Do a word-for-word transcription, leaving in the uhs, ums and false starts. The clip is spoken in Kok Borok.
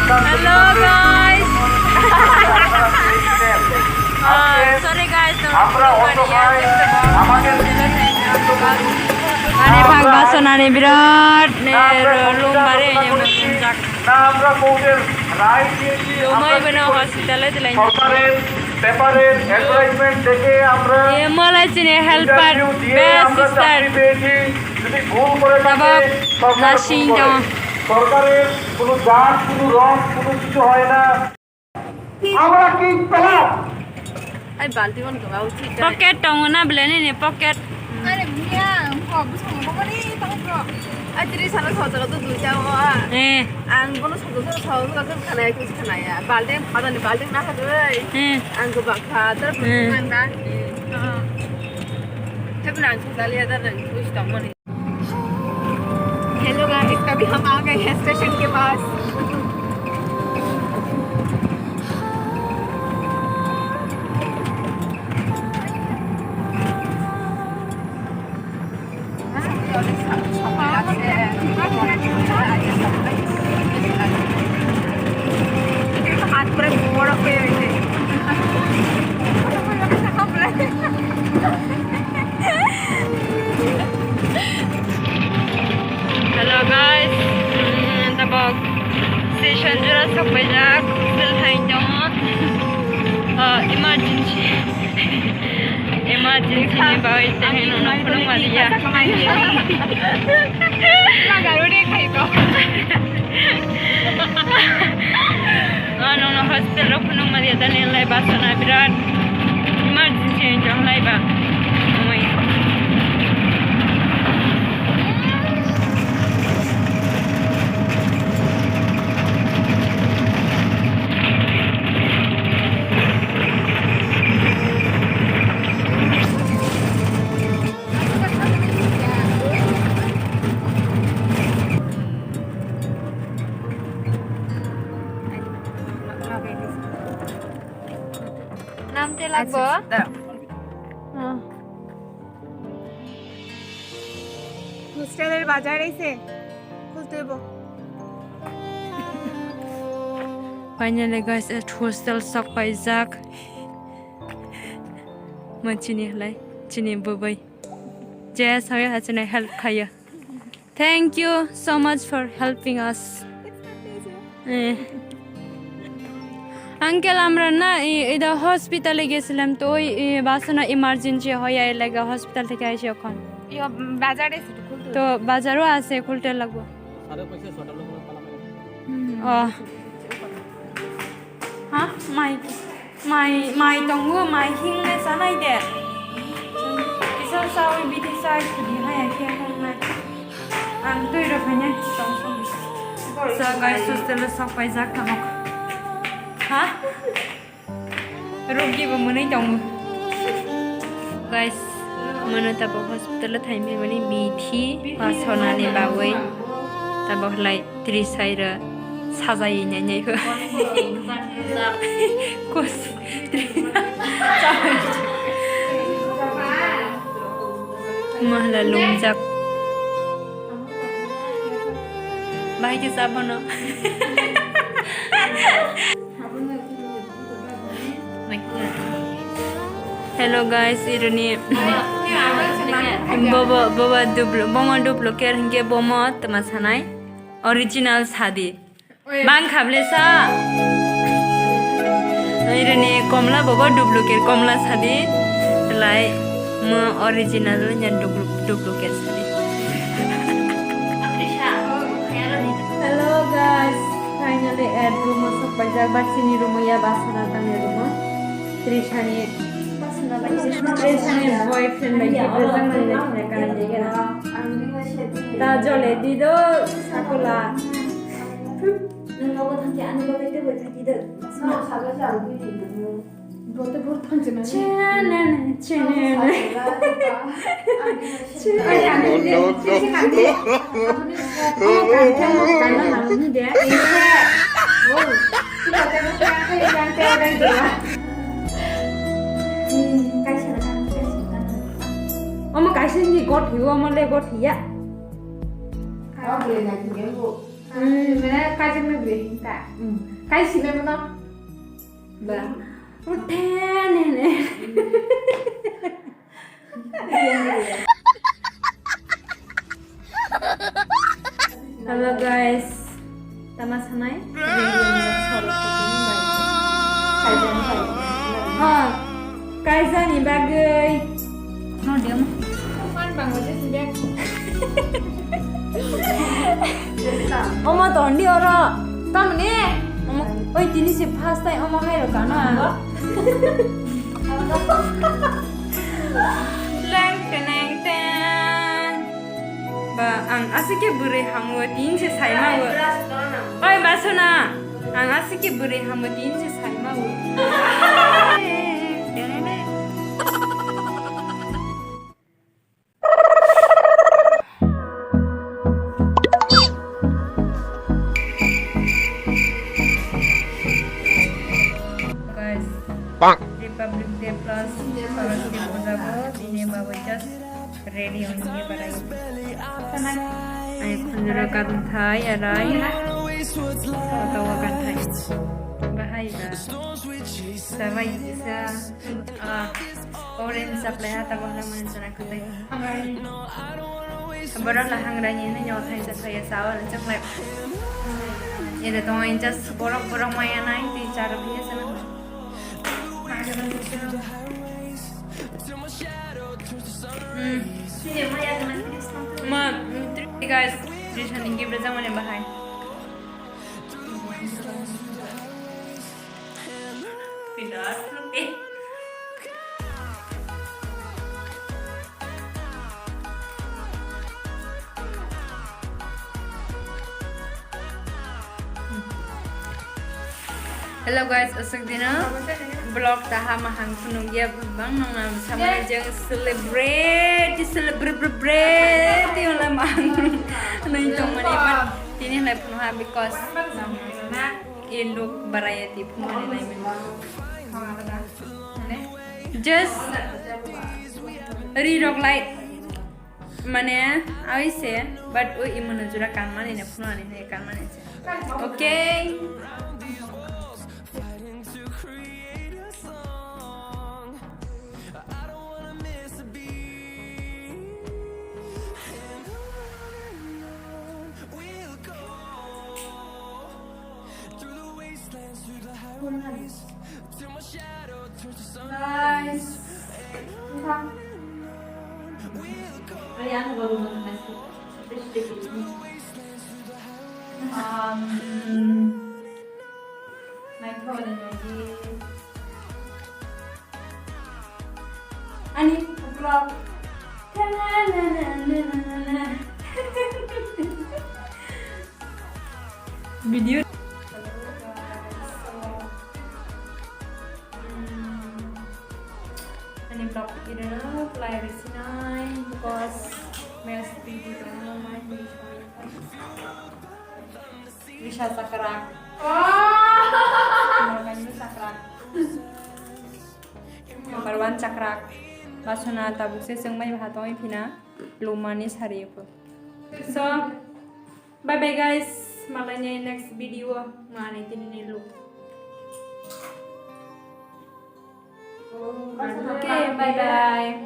Hello guys. Uh, sorry guys, আমরা অসহায়, আমাদের মানে ভাগ বাসন আনি বিরাট নে লুম বারে। না আমরা কোর্টের রায় দিয়েছি, আমরা লুমাই কি বনে করেছি? হসপিটালে দিলাই। সরকারের পেপারের অ্যাডভার্টাইজমেন্ট দেখে আমরা এ মালাই চিনে হেল্পার ইন্টারভিউ দিয়ে বেস্ট আমরা সিস্টার। চাকরি পেয়েছি। যদি ভুল করে থাকে, tabok সরকার ভুল করে। সরকারের কোনো জাত, কোনো রং, কোনো কিছু হয় না। আমরা কি পেলাম? Ai balti on kaba uchi. Pocket tongo na bele nini pocket. Are miya, ko buso mo ko ni tong ko. Ai tiri sana so jaga tu duita o. Eh. Ang bono so so so so khana ya, khana ya. Balti khada ni balti na khada. Eh. Ang ko bakha tar nang da. Tapi nang so dali ada nang kuis tong mo ni. Hello guys, अभी हम आ गए हैं स्टेशन के पास। হাত পুরো বরফ হয়ে গেছে। Hello guys, mm, tabok station jora sokpaijak, hostel thai tongo. Ah, emergency, emergency ni bagwi tei no phunuk maliya. Ano no hostel rok phunuk maliya, tani lai bus na birat emergency wng lai ba. Amai. Nam te lagbo? Hostel er bazar ese khultebo. Finally guys, at hostel sok paijak. Ma chini halai, chini bwbai. Je sawi ha chini help khaiya. Thank you so much for helping us. Eh. Uncle, আমরা না এ-, এটা হসপিটালে গেছিলাম, তো ওই, এ, বাসনা ইমার্জেন্সি হয়ে এলাকা হসপিটাল থেকে আসি এখন। ইয়ো, বাজারে আছে, একটু খুলতে তো হবে। বাজারও আছে, খুলতে লাগবো। ও। হ্যাঁ, মাই, মাই, মাই tongo, মাই হিংনে সানাই দে। কিসব সাউই বিধি সাই খুদি হায়া কে হাংনাই। Ang twi rw phainai tong song. Sa guys, hostel o sok paijak tabok. Ha? Rugi bo mwnwi tongo. Guys, mano tabok hospital o thaimani bithi pasonani bagwi tabok lai trisai rw sajai nai nai kho. Kus. Mahla lungjak. Bahai khe chabono. Hello guys, ironi bobo, bobo duplo, bomo duplo ker hingke bomo tama sanai original sadi. Bang khablesa. Ironi komla bobo duplicate komla sadi. Lai mo original nya dupl-, duplicate sadi. Hello guys, finally at room o sok paijak, but chini room o ya basana tangni room o. Trisha ni, Trisha ni boyfriend bai gift rwjaknai le thene kanai jai gana. Ta jole dido sakula. Nwng nogo thangkhe ani bagwi tei bai thangkhe de. Nwng sago se ang bui di nwng. Bote bor thangse na. Chenene, chenene. Chenene. No, no, no, no. Omo kaisa mo kana nang ni de. Oh. Tila te mo kana kai kan te dai de. Hmm, kaisa na kan, kaisa na kan. Omo kaisa ni got hiyo, omo le got hiya. Ka bole na ki bo. Hmm, mene Kaijak ni bwrwi hinta. Hmm. Kai sile mano. Ba. Uthe ne ne. Hello guys. Tama sanai? Kaijak ni bai. Ha. Kaijak ni bagwi. No diam. Man Bangladesh ni bag. Omo tondi oro. Tamni? Omo, oi tini se first time omo hai ro kano ang. Leng teneng ten. Ba, ang aswk khe bwrwi hamwi tini se saima o. Oi, Basuna, ang aswk khe bwrwi hamwi tini se saima o. Guys, Republic Day plus Saraswati Puja bo tini babu just ready on ye barai. Ai khunjura kan thai arai. Kota wa kan thai. Bahai ba. Sabai isa. Ah, orange supply ha tabo hala mani chana kutai. Borok la hangra ni no thai sa saya sawa le chok lai. Ida tong incha borok borok maya nai ti char biya sana. Hmm. Ma, mm, three guys, Trisha ni gift rajang mani bahai. Pindah asli. Hello guys, aswk dino vlog taha mahang phunukya bang nang nang samani jeng celebrate, celebrate, yung lamang nang tong mani ban tini lai phunukha because. Ye look baraya ti phunuknai nai mani. Just ri rok lai mane awi se but o imuna jura kanmani ne phunuknani ne kanmani se. Okay. Guys. Ay, ano ba naman? Um, may thawna lagi. Ani vlog. Video. Ani vlog ida na play risinai because mess video na mai. Risa chakrak. Normal ni chakrak. Number one chakrak. Basuna tabuk se chwng mai baha tongwi phina lumani sari ko. So, bye bye guys. Malai ni next video mani tini ni look. Okay, bye bye.